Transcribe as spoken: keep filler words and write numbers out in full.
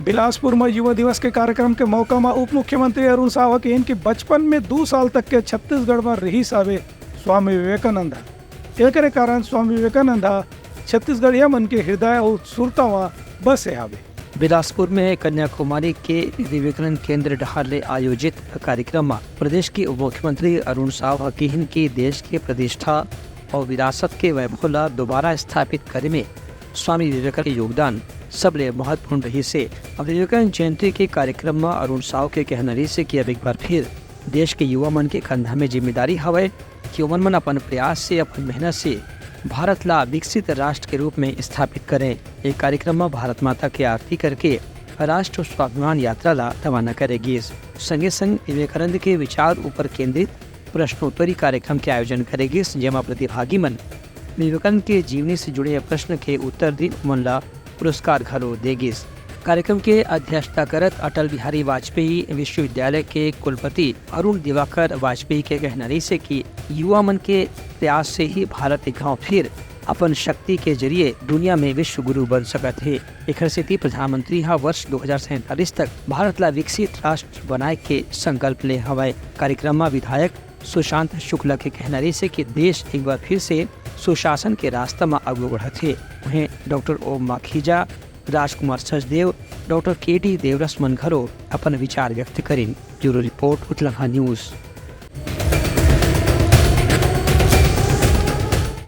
बिलासपुर म युवा दिवस के कार्यक्रम के मौका म उप मुख्यमंत्री अरुण साव ह कहिन कि बचपन में दू साल तक के छत्तीसगढ़ म रिहिस हवे स्वामी विवेकानंद ह। एकरे कारण स्वामी विवेकानंद ह छत्तीसगढ़िया मन के हृदय अउ सुरता म बसे हवे। बिलासपुर में कन्याकुमारी के विवेकानंद केंद्र डहार ले आयोजित कार्यक्रम म प्रदेश के उप मुख्यमंत्री अरुण साव ह किहिन कि देश के प्रतिष्ठा अउ विरासत के वैभव ला दोबारा स्थापित करे में स्वामी विवेकानंद के योगदान सबले महत्वपूर्ण रहिस हे। विवेकानंद जयंती के कार्यक्रम म अरुण साव के कहना रहिस हे कि अब एक बार फिर देश के युवा मन के कंधा में जिम्मेदारी हवय कि ओमन मन अपन प्रयास से, अपन मेहनत से भारत ला विकसित राष्ट्र के रूप में स्थापित करें। एक कार्यक्रम म भारत माता के आरती करके राष्ट्र स्वाभिमान यात्रा ला रवाना करे गिस। संगे संग विवेकानंद के विचार ऊपर केंद्रित प्रश्नोत्तरी कार्यक्रम के आयोजन करे गिस, जेमा प्रतिभागी मन विवेकानंद के जीवनी से जुड़े प्रश्न के उत्तर दिन ओमन ला पुरस्कार घलो दे गिस। कार्यक्रम के अध्यक्षता करत अटल बिहारी वाजपेयी विश्वविद्यालय के कुलपति अरुण दिवाकर वाजपेयी के कहना रहिस हे कि युवा मन के प्रयास से ही भारत एक घाव फिर अपन शक्ति के जरिए दुनिया में विश्व गुरु बन सकत हे। एखर सेती प्रधानमंत्री ह वर्ष दो हज़ार सैंतालीस तक भारत ला विकसित राष्ट्र बनाए के संकल्प ले हवय। कार्यक्रम म विधायक सुशांत शुक्ला के कहना रहिस हे कि देश एक बार फिर से सुशासन के रास्ता म आगू बढ़त हे। वहीं doctor Om Makhija, Rajkumar Sachdev, doctor K D Deoras मन घलो अपन विचार व्यक्त करिन। ब्यूरो रिपोर्ट, उतलंघा न्यूज।